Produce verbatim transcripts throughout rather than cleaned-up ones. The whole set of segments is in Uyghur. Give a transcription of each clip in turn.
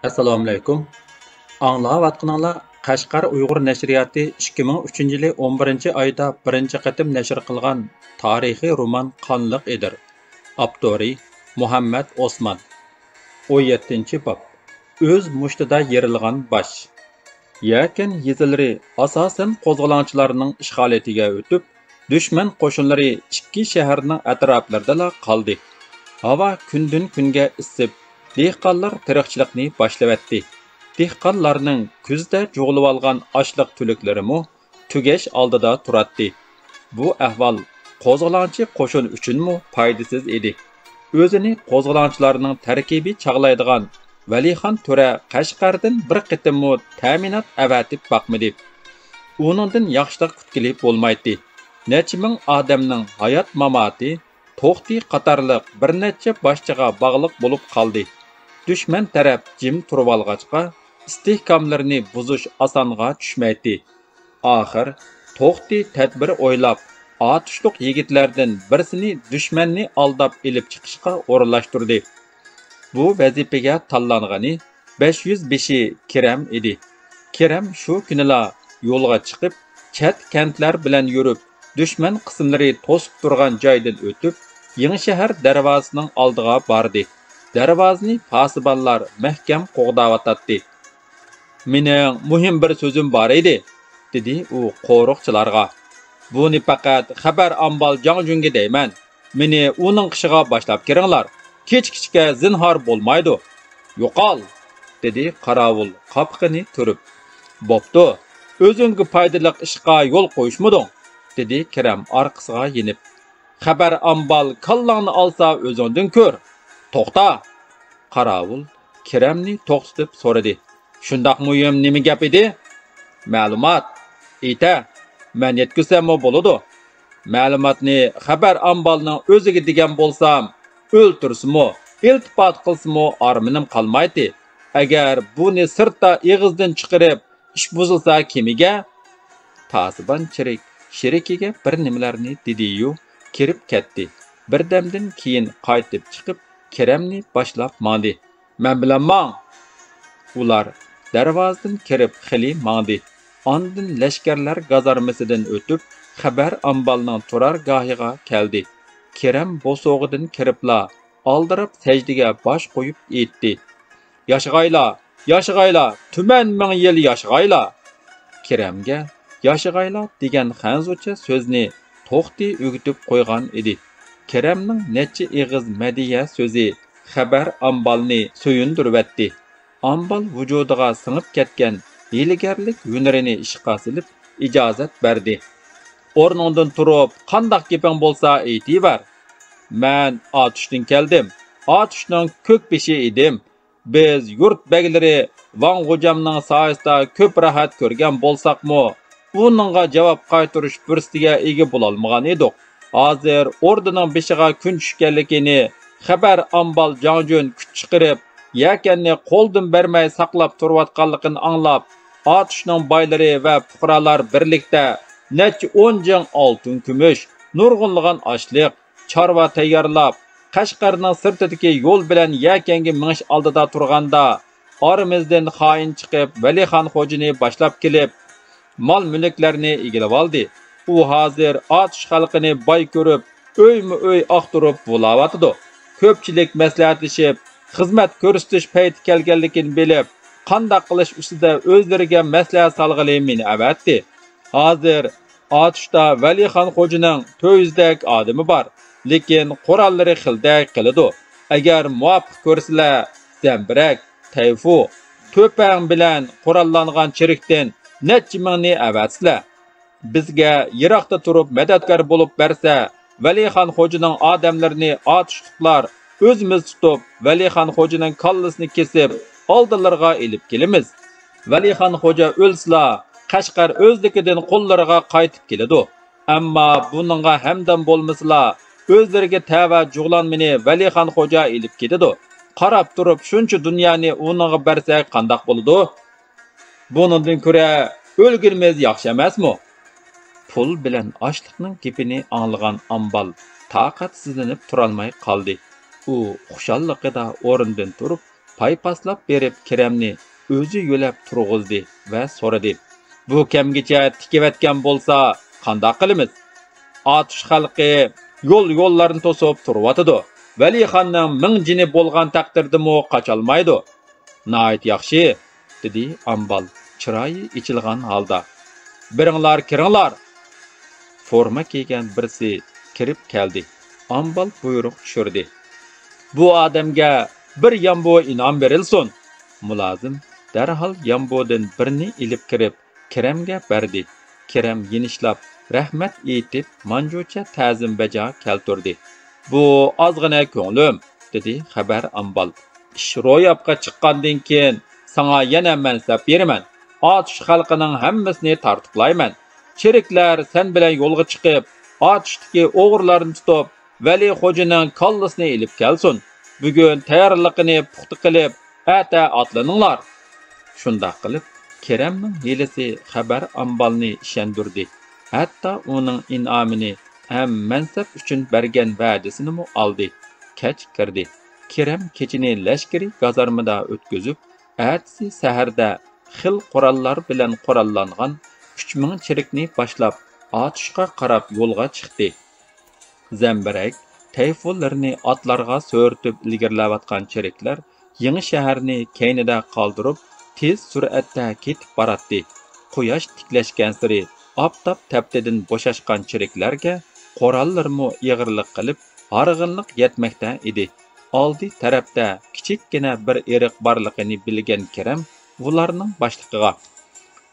ئەسسالامۇئەلەيكۇم. ئاڭلاۋاتقىنىڭلار قەشقەر ئۇيغۇر نەشرىياتى ئىككى مىڭ ئۈچىنچى يىلى ئون بىرىنچى ئايدا بىرىنچى قېتىم نەشر قىلغان تارىخىي رومان قانلىق ئېدىر. ئاپتورى مۇھەممەد ئوسمان. ئون يەتتىنچى باب. ئۆز مۇشتىدا يېرىلغان باش. يەكەن يېزىلىرى ئاساسەن قوزغىلاڭچىلارنىڭ ئىشغالىيىتىگە ئۆتۈپ، دۈشمەن قوشۇنلىرى ئىككى شەھەرنىڭ ئەتراپلىرىدىلا قالدى. ھاۋا كۈندىن-كۈنگە ئىسسىپ، دېھقانلار تېرىقچىلىقنى باشلىۋەتتى. دېھقانلارنىڭ كۈزدە جۇغلىۋالغان ئاشلىق تۈلۈكلىرىمۇ تۈگەش ئالدىدا تۇراتتى. بۇ ئەھۋال قوزغىلاڭچى قوشۇن ئۈچۈنمۇ پايدىسىز ئىدى. ئۆزىنى قوزغىلاڭچىلارنىڭ تەركىبى چاغلايدىغان ۋەلىخان تۆرە قەشقەردىن بىر قېتىممۇ تەمىنات ئەۋەتىپ باقمىدى. ئۇنىڭدىن ياخشىلىق كۈتكىلى بولمايتتى. نەچچە مىڭ ئادەمنىڭ ھايات-ماماتى توختى قاتارلىق بىر نەچچە باشچىغا باغلىق بولۇپ قالدى. دۈشمەن تەرەپ جىم تۇرۇۋالغاچقا، ئىستىھكاملىرىنى بۇزۇش ئاسانغا چۈشمەيتتى. ئاخىر توختى تەدبىر ئويلاپ، ئاتۇشلۇق يىگىتلەردىن بىرسىنى دۈشمەننى ئالداپ ئېلىپ چىقىشقا ئورۇنلاشتۇردى. بۇ ۋەزىپىگە تاللانغىنى بەش يۈز بېشى كېرەم ئىدى. كېرەم شۇ كۈنىلا يولغا چىقىپ، چەت كەنتلەر بىلەن يۈرۈپ، دۈشمەن قىسىملىرى توسۇپ تۇرغان جايدىن ئۆتۈپ، يېڭىشەھەر دەرۋازىسىنىڭ ئالدىغا باردى. دەرۋازىنى پاسىبانلار مەھكەم قوغداۋاتاتتى. «مېنىڭ مۇھىم بىر سۆزۈم بار ئىدى»، دېدى ئۇ قورۇقچىلارغا. «بۇنى پەقەت خەبەر ئامبال جاڭجۈنگە دەيمەن. مېنى ئۇنىڭ قېشىغا باشلاپ كىرىڭلار. كېچىكىشكە زىنھار بولمايدۇ.» «يوقال!» دېدى قاراۋۇل قاپىقىنى تۈرۈپ. «بوپتۇ، ئۆزۈڭگە پايدىلىق ئىشقا يول قويۇشمىدىڭ»، دېدى كېرەم ئارقىسىغا يېنىپ. «خەبەر ئامبال كاللاڭنى ئالسا ئۆزۈڭدىن كۆر. توختا!» قاراۋۇل كېرەمنى توختىتىپ سورىدى. «شۇنداق مۇھىم نېمە گەپ ئىدى؟» «مەلۇمات.» «ئېيتە، مەن يەتكۈزسەممۇ بولىدۇ.» «مەلۇماتنى خەبەر ئامبالنىڭ ئۆزىگە دېگەن بولسام، ئۆلتۈرسىمۇ، ئىلتىپات قىلسىمۇ ئارمىنىم قالمايتتى. ئەگەر بۇنى سىرتتا ئېغىزدىن چىقىرىپ، ئىش بۇزۇلسا كېمىگە.» تاسىبان چېرىك شېرىكىگە بىر نېمىلەرنى دېدىيۇ، كىرىپ كەتتى. بىردەمدىن كېيىن قايتىپ چىقىپ، كېرەمنى باشلاپ ماڭدى. «مەن بىلەن ماڭ!» ئۇلار دەرۋازىدىن كىرىپ خېلى ماڭدى. ئاندىن لەشكەرلەر گازارمىسىدىن ئۆتۈپ، خەبەر ئامبالنىڭ تۇرارگاھىغا كەلدى. كېرەم بوسۇغىدىن كىرىپلا، ئالدىراپ سەجدىگە باش قويۇپ ئېيتتى: «ياشىغايلا، ياشىغايلا، تۈمەن مىڭ يىل ياشىغايلا!» كېرەمگە «ياشىغايلا» دېگەن خەنزۇچە سۆزنى توختى ئۆگىتىپ قويغان ئىدى. كېرەمنىڭ نەچچە ئېغىز مەدھىيە سۆزى خەبەر ئامبالنى سۆيۈندۈرۈۋەتتى. ئامبال ۋۇجۇدىغا سىڭىپ كەتكەن ھىيلىگەرلىك ھۈنىرىنى ئىشقا سېلىپ، ئىجازەت بەردى. «ئورنۇڭدىن تۇرۇپ، قانداق گېپىڭ بولسا ئېيتىۋەر. مەن ئاتۇشتىن كەلدىم. ئاتۇشنىڭ كۆك بېشى ئىدىم. بىز يۇرت بەگلىرى ۋاڭ غوجامنىڭ سايىسىدا كۆپ راھەت كۆرگەن بولساقمۇ، ئۇنىڭغا جاۋاب قايتۇرۇش پۇرسىتىگە ئىگە بولالمىغان ئىدۇق. ھازىر ئوردىنىڭ بېشىغا كۈن چۈشكەنلىكىنى خەبەر ئامبال جاڭجۈن كۈچ چىقىرىپ، يەكەننى قولدىن بەرمەي ساقلاپ تۇرۇۋاتقانلىقىنى ئاڭلاپ، ئاتۇشنىڭ بايلىرى ۋە پۇقرالار بىرلىكتە نەچچە ئون جىڭ ئالتۇن كۈمۈش، نۇرغۇنلىغان ئاشلىق، چارۋا تەييارلاپ، قەشقەرنىڭ سىرتىدىكى يول بىلەن يەكەنگە مېڭىش ئالدىدا تۇرغاندا، ئارىمىزدىن خائىن چىقىپ، ۋەلىخان خوجىنى باشلاپ كېلىپ، مال-مۈلۈكلەرنى ئىگىلىۋالدى. ئۇ ھازىر ئاتۇش خەلقىنى باي كۆرۈپ، ئۆيمۇ-ئۆي ئاختۇرۇپ بۇلاۋاتىدۇ. كۆپچىلىك مەسلىھەتلىشىپ، خىزمەت كۆرسىتىش پەيتى كەلگەنلىكىنى بىلىپ، قانداق قىلىش ئۈستىدە ئۆزلىرىگە مەسلىھەت سالغىلى مېنى ئەۋەتتى. ھازىر ئاتۇشتا ۋەلىخان خوجىنىڭ تۆت يۈزدەك ئادىمى بار، لېكىن قوراللىرى خىلدەك قىلىدۇ. ئەگەر مۇۋاپىق كۆرسىلە، زەمبىرەك، تەيفۇ، تۆپەڭ بىلەن قوراللانغان چېرىكتىن نەچچە مىڭنى ئەۋەتسىلە. بىزگە يىراقتا تۇرۇپ مەدەتكار بولۇپ بەرسە، ۋەلىخان خوجىنىڭ ئادەملىرىنى ئاتۇشلۇقلار ئۆزىمىز تۇتۇپ، ۋەلىخان خوجىنىڭ كاللىسىنى كېسىپ، ئالدىلىرىغا ئېلىپ كېلىمىز. ۋەلىخان خوجا ئۆلسىلا، قەشقەر ئۆزلۈكىدىن قوللىرىغا قايتىپ كېلىدۇ. ئەمما بۇنىڭغا ھەمدەم بولمىسىلا، ئۆزلىرىگە تەۋە جۇغلانمىنى ۋەلىخان خوجا ئېلىپ كېتىدۇ. قاراپ تۇرۇپ شۇنچە دۇنيانى ئۇنىڭغا بەرسەك قانداق بولىدۇ؟ بۇنىڭدىن كۆرە ئۆلگىنىمىز ياخشى ئەمەسمۇ؟ پۇل بىلەن ئاشلىقنىڭ گېپىنى ئاڭلىغان ئامبال تاقەتسىزلىنىپ تۇرالماي قالدى. ئۇ خۇشاللىقىدا ئورنىدىن تۇرۇپ، پايپاسلاپ بېرىپ كېرەمنى ئۆزى يۆلەپ تۇرغۇزدى ۋە سورىدى: «بۇ كەمگىچە تىكىۋەتكەن بولسا قانداق قىلىمىز؟ ئاتۇش خەلقى يول-يوللارنى توسۇپ تۇرۇۋاتىدۇ. ۋەلىخاننىڭ مىڭ جېنى بولغان تەقدىردىمۇ قاچالمايدۇ.» «ناھايىتى ياخشى»، دېدى ئامبال چىرايى ئېچىلغان ھالدا. «بېرىڭلار، كىرىڭلار!» فورما كىيگەن بىرسى كىرىپ كەلدى. ئامبال بۇيرۇق چۈشۈردى: «بۇ ئادەمگە بىر يامبۇ ئىنئام بېرىلسۇن!» مۇلازىم دەرھال يامبۇدىن بىرنى ئېلىپ كىرىپ، كېرەمگە بەردى. كېرەم يېنىشلاپ، رەھمەت ئېيتىپ، مانجۇچە تەزىم بەجا كەلتۈردى. «بۇ ئازغىنە كۆڭلۈم»، دېدى خەبەر ئامبال. «ئىش روياپقا چىققاندىن كېيىن ساڭا يەنە مەنسەپ بېرىمەن. ئاتۇش خەلقىنىڭ ھەممىسىنى تارتۇقلايمەن. چېرىكلەر سەن بىلەن يولغا چىقىپ، ئاتۇشتىكى ئوغرىلارنى تۇتۇپ، ۋەلى خوجىنىڭ كاللىسىنى ئېلىپ كەلسۇن. بۈگۈن تەييارلىقىنى پۇختا قىلىپ، ئەتە ئاتلىنىڭلار.» شۇنداق قىلىپ، كېرەمنىڭ ھىيلىسى خەبەر ئامبالنى ئىشەندۈردى. ھەتتا ئۇنىڭ ئىنئامىنى ھەم مەنسەپ ئۈچۈن بەرگەن ۋەدىسىنىمۇ ئالدى. كەچ كىردى. كېرەم كېچىنى لەشكىرىي گازارمىدا ئۆتكۈزۈپ، ئەتىسى سەھەردە خىل قوراللار بىلەن قوراللانغان ئۈچ مىڭ چېرىكنى باشلاپ، ئاتۇشقا قاراپ يولغا چىقتى. زەمبىرەك، تەيفۇلىرىنى ئاتلارغا سۆرىتىپ ئىلگىرىلەۋاتقان چېرىكلەر يېڭى شەھەرنى كەينىدە قالدۇرۇپ، تېز سۈرئەتتە كېتىپ باراتتى. قۇياش تىكلەشكەنسېرى ئاپتاپ تەپتىدىن بوشاشقان چېرىكلەرگە قوراللىرىمۇ ئېغىرلىق قىلىپ، ھارغىنلىق يەتمەكتە ئىدى. ئالدى تەرەپتە كىچىككىنە بىر ئېرىق بارلىقىنى بىلگەن كېرەم ئۇلارنىڭ باشلىقىغا: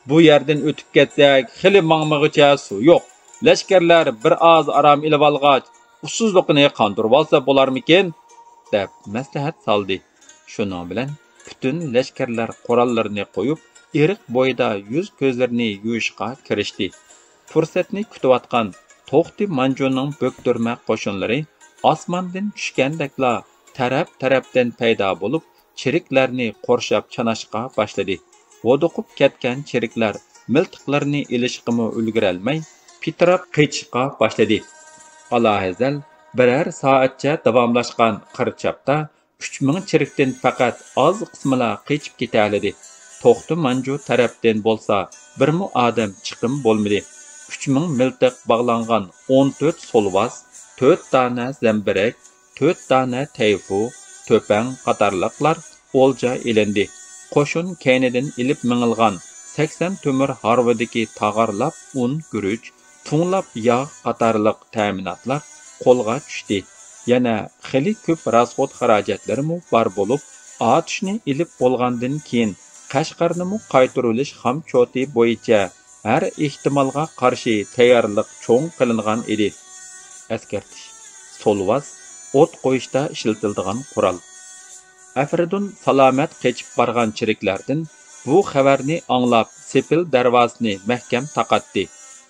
«بۇ يەردىن ئۆتۈپ كەتسەك، خېلى ماڭمىغۇچە سۇ يوق. لەشكەرلەر بىر ئاز ئارام ئېلىۋالغاچ، ئۇسسۇزلۇقىنى قاندۇرۇۋالسا بولارمىكىن؟» دەپ مەسلىھەت سالدى. شۇنىڭ بىلەن پۈتۈن لەشكەرلەر قوراللىرىنى قويۇپ، ئېرىق بويىدا يۈز-كۆزلىرىنى يۇيۇشقا كىرىشتى. پۇرسەتنى كۈتۈۋاتقان توختى مانجۇنىڭ بۆكتۈرمە قوشۇنلىرى ئاسماندىن چۈشكەندەكلا تەرەپ-تەرەپتىن پەيدا بولۇپ، چېرىكلەرنى قورشاپ چاناشقا باشلىدى. ھودۇقۇپ كەتكەن چېرىكلەر مىلتىقلىرىنى ئېلىشقىمۇ ئۈلگۈرەلمەي، پىتىراپ قېچىشقا باشلىدى. ئالاھەزەل بىرەر سائەتچە داۋاملاشقان قىرچاپتا ئۈچ مىڭ چېرىكتىن پەقەت ئاز قىسمىلا قېچىپ كېتەلىدى. توختى مانجۇ تەرەپتىن بولسا بىرمۇ ئادەم چىقىم بولمىدى. ئۈچ مىڭ مىلتىق باغلانغان ئون تۆت سولۋاس، تۆت دانە زەمبىرەك، تۆت دانە تەيفۇ، تۆپەڭ قاتارلىقلار ئولجا ئېلىندى. قوشۇن كەينىدىن ئېلىپ مېڭىلغان سەكسەن تۆمۈر ھارۋىدىكى تاغارلاپ ئۇن، گۈرۈچ، تۇڭلاپ ياغ قاتارلىق تەمىناتلار قولغا چۈشتى. يەنە خېلى كۆپ راسخوت خىراجەتلىرىمۇ بار بولۇپ، ئاتۇشنى ئېلىپ بولغاندىن كېيىن، قەشقەرنىمۇ قايتۇرۇۋېلىش خامچوتى بويىچە ھەر ئېھتىمالغا قارشى تەييارلىق چوڭ قىلىنغان ئىدى. ئەسكەرتىش: سولۋاس، ئوت قويۇشتا ئىشلىتىلىدىغان قورال. ئەفرىدۇن سالامەت قېچىپ بارغان چېرىكلەردىن بۇ خەۋەرنى ئاڭلاپ، سېپىل دەرۋازىسىنى مەھكەم تاقاتتى.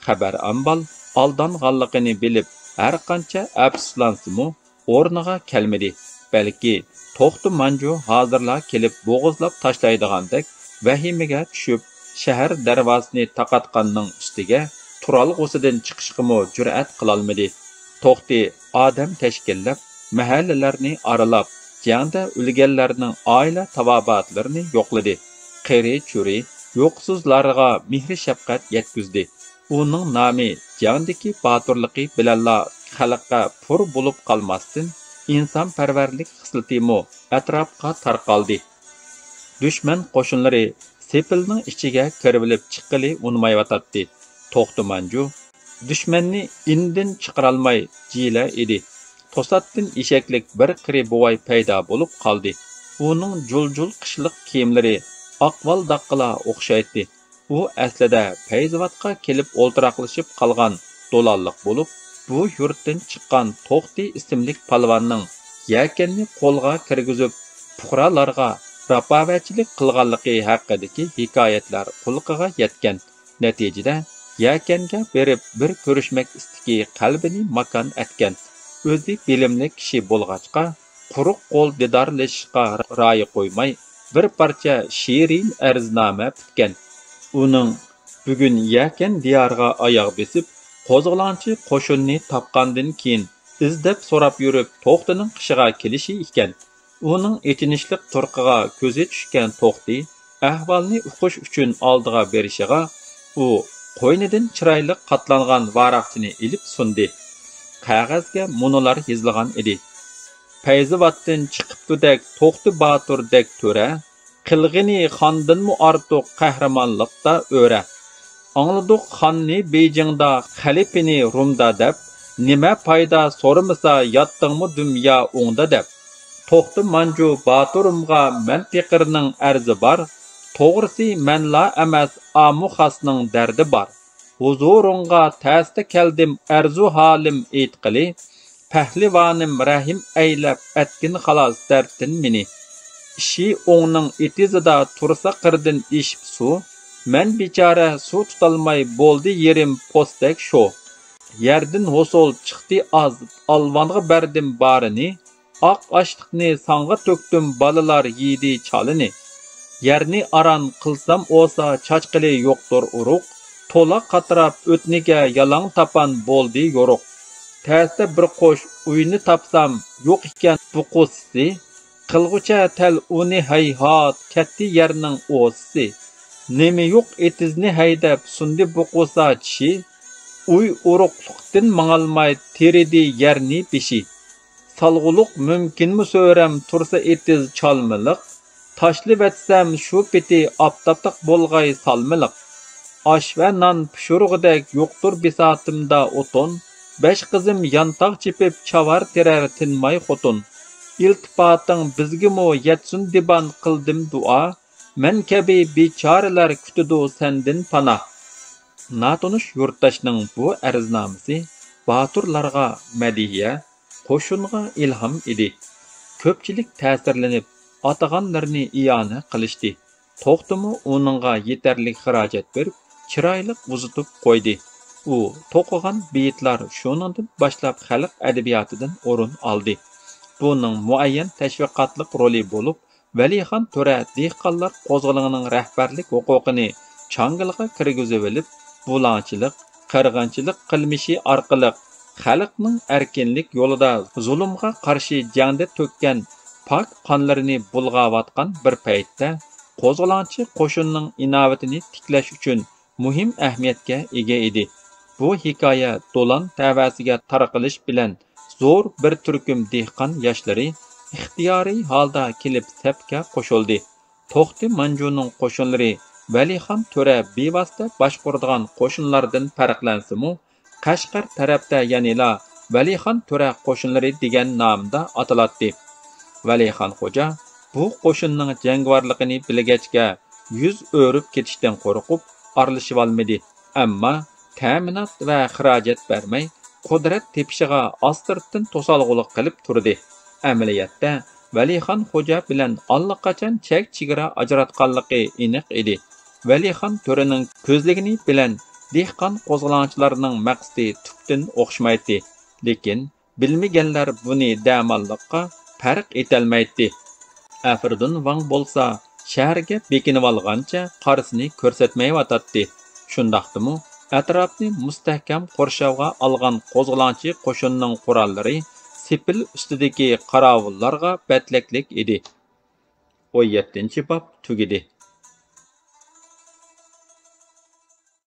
خەبەر ئامبال ئالدانغانلىقىنى بىلىپ، ھەرقانچە ئەپسۇسلانسىمۇ، ئورنىغا كەلمىدى. بەلكى توختى مانجۇ ھازىرلا كېلىپ بوغۇزلاپ تاشلايدىغاندەك ۋەھىمىگە چۈشۈپ، شەھەر دەرۋازىسىنى تاقاتقاننىڭ ئۈستىگە تۇرالغۇسىدىن چىقىشقىمۇ جۈرئەت قىلالمىدى. توختى ئادەم تەشكىللەپ، مەھەللىلەرنى ئارىلاپ، جەڭدە ئۆلگەنلەرنىڭ ئائىلە تاۋابىئاتلىرىنى يوقلىدى. قېرى-چۈرە، يوقسۇزلارغا مېھرى-شەپقەت يەتكۈزدى. ئۇنىڭ نامى، جەڭدىكى باتۇرلۇقى بىلەنلا خەلققە پۇر بولۇپ قالماستىن، ئىنسانپەرۋەرلىك خىسلىتىمۇ ئەتراپقا تارقالدى. دۈشمەن قوشۇنلىرى سېپىلنىڭ ئىچىگە كىرىۋېلىپ چىققىلى ئۇنىمايۋاتاتتى. توختى مانجۇ دۈشمەننى ئىندىن چىقىرالماي جىيلە ئىدى. توساتتىن ئېشەكلىك بىر قېرى بوۋاي پەيدا بولۇپ قالدى. ئۇنىڭ جۇل-جۇل قىشلىق كىيىملىرى ئاقۋال داغقىلا ئوخشايتتى. ئۇ ئەسلىدە پەيزاۋاتقا كېلىپ ئولتۇراقلىشىپ قالغان دولانلىق بولۇپ، بۇ يۇرتتىن چىققان توختى ئىسىملىك پالۋاننىڭ يەكەننى قولغا كىرگۈزۈپ، پۇقرالارغا راپاۋەتچىلىك قىلغانلىقى ھەققىدىكى ھېكايەتلەر قۇلىقىغا يەتكەن. نەتىجىدە، يەكەنگە بېرىپ بىر كۆرۈشمەك ئىستىكى قەلبىنى ماكان ئەتكەن. ئۆزى بىلىملىك كىشى بولغاچقا، قۇرۇق قول دىدارلىشىشقا رايى قويماي، بىر پارچە شېرىن ئەرزنامە پۈتكەن. ئۇنىڭ بۈگۈن يەكەن دىيارىغا ئاياغ بېسىپ، قوزغىلاڭچى قوشۇننى تاپقاندىن كېيىن، ئىزدەپ سوراپ يۈرۈپ، توختىنىڭ قېشىغا كېلىشى ئىكەن. ئۇنىڭ ئېچىنىشلىق تۇرقىغا كۆزى چۈشكەن توختى ئەھۋالنى ئۇقۇش ئۈچۈن ئالدىغا بېرىشىغا، ئۇ قوينىدىن چىرايلىق قاتلانغان ۋاراقچىنى ئېلىپ سۇندى. قەغەزگە مۇنۇلار يېزىلغان ئىدى: پەيزىۋاتتىن چىقىپتۇدەك توختى باتۇردەك تۆرە، قىلغىنى خاندىنمۇ ئارتۇق قەھرىمانلىقتا ئۆرە. ئاڭلىدۇق خاننى بېيجىڭدا، خەلىپىنى رومدا دەپ، نېمە پايدا سورىمىسا ياتتىڭمۇ دۇنيا ئوڭدا دەپ. توختى مانجۇ باتۇرۇمغا مەن پېقىرنىڭ ئەرزى بار، توغرىسى مەنلا ئەمەس ئامۇ خاسنىڭ دەردى بار. ھۇزۇرۇڭغا تەستە كەلدىم، ئەرزۇ ھالىم ئېيتقىلى. پەھلىۋانىم رەھىم ئەيلەپ، ئەتكىن خالاس دەردتىن مېنى. ئىشى ئوڭنىڭ ئېتىزىدا تۇرسا قىردىن ئېشىپ سۇ، مەن بىچارە سۇ تۇتالماي بولدى يېرىم پوستەك شو. يەردىن ھوسۇل چىقتى ئاز، ئالۋانغا بەردىم بارىنى، ئاق ئاشلىقنى ساڭغا تۆكتۈم، بالىلار يېدى چالىنى. يەرنى ئاران قىلسام ئوسا، چاچقىلى يوقتۇر ئۇرۇق، تولا قاتراپ ئۆتنىگە يالاڭ تاپان بولدى يورۇق. تەستە بىر قوش ئۆينى تاپسام، يوق ئىكەن بۇقۇسىسى. قىلغۇچە تەل ئۇنى ھەيھات، كەتتى يەرنىڭ ئوسىسى. نېمە يوق ئېتىزنى ھەيدەپ سۇندى بۇقۇسا چىشى. ئۇي ئورۇقلۇقتىن ماڭالماي تىرىدى يەرنى بېشى. سالغۇلۇق مۇمكىنمۇ سۆرەم تۇرسا ئېتىز چالمىلىق. تاشلىۋەتسەم شۇ پېتى ئاپتاپلىق بولغاي سالمىلىق. ئاش ۋە نان پىشۇرغۇدەك يوقتۇر بىساتىمدا ئوتۇن. بەش قىزىم يانتاغ چېپىپ چاۋار تېرەر تىنماي خوتۇن. ئىلتىپاتىڭ بىزگىمۇ يەتسۇن دىبان قىلدىم دۇئا. مەن كەبى بىچارىلەر كۈتىدۇ سەندىن پاناھ. ناتونۇش يۇرتداشنىڭ بۇ ئەرزنامىسى باتۇرلارغا مەدھىيە، قوشۇنغا ئىلھام ئىدى. كۆپچىلىك تەسىرلىنىپ، ئاتىغانلىرىنى ئىئانە قىلىشتى. توختىمۇ ئۇنىڭغا يېتەرلىك خىراجەت بېرىپ، چىرايلىق ئۇزىتىپ قويدى. ئۇ توقۇغان بېيىتلار شۇنىڭدىن باشلاپ خەلق ئەدەبىياتىدىن ئورۇن ئالدى. بۇنىڭ مۇئەييەن تەشۋىقاتلىق رولى بولۇپ، ۋەلىخان تۆرە دېھقانلار قوزغىلىڭىنىڭ رەھبەرلىك ھوقۇقىنى چاڭگىلىغا كىرگۈزۈۋېلىپ، بۇلاڭچىلىق، قىرغىنچىلىق قىلمىشى ئارقىلىق خەلقنىڭ ئەركىنلىك يولىدا زۇلۇمغا قارشى جەڭدە تۆككەن پاك قانلىرىنى بۇلغاۋاتقان بىر پەيتتە، قوزغىلاڭچى قوشۇننىڭ ئىناۋىتىنى تىكلەش ئۈچۈن مۇھىم ئەھمىيەتكە ئىگە ئىدى. بۇ ھېكايە دولان تەۋەسىگە تارقىلىش بىلەن، زور بىر تۈركۈم دېھقان ياشلىرى ئىختىيارىي ھالدا كېلىپ سەپكە قوشۇلدى. توختى مانجۇنىڭ قوشۇنلىرى ۋەلىخان تۆرە بىۋاسىتە باشقۇرىدىغان قوشۇنلاردىن پەرقلەنسىمۇ، قەشقەر تەرەپتە يەنىلا ۋەلىخان تۆرە قوشۇنلىرى دېگەن نامدا ئاتىلاتتى. ۋەلىخان خوجا بۇ قوشۇننىڭ جەڭگىۋارلىقىنى بىلگەچكە، يۈز ئۆرۈپ كېتىشتىن قورقۇپ ئارىلىشىۋالمىدى. ئەمما تەمىنات ۋە خىراجەت بەرمەي، قۇدرەت تېپىشىغا ئاستىرتتىن توسالغۇلۇق قىلىپ تۇردى. ئەمەلىيەتتە، ۋەلىخان خوجا بىلەن ئاللىقاچان چەك چېگرا ئاجراتقانلىقى ئېنىق ئىدى. ۋەلىخان تۆرىنىڭ كۆزلىگىنى بىلەن دېھقان قوزغىلاڭچىلارنىڭ مەقسىتى تۈپتىن ئوخشىمايتتى. لېكىن بىلمىگەنلەر بۇنى دەماللىققا پەرق ئېتەلمەيتتى. ئەفرىدۇن ۋاڭ بولسا شەھەرگە بېكىنىۋالغانچە قارىسىنى كۆرسەتمەيۋاتاتتى. شۇنداقتىمۇ ئەتراپنى مۇستەھكەم قورشاۋغا ئالغان قوزغىلاڭچى قوشۇننىڭ قوراللىرى سېپىل ئۈستىدىكى قاراۋۇللارغا بەتلەكلىك ئىدى. ئون يەتتىنچى باب تۈگىدى.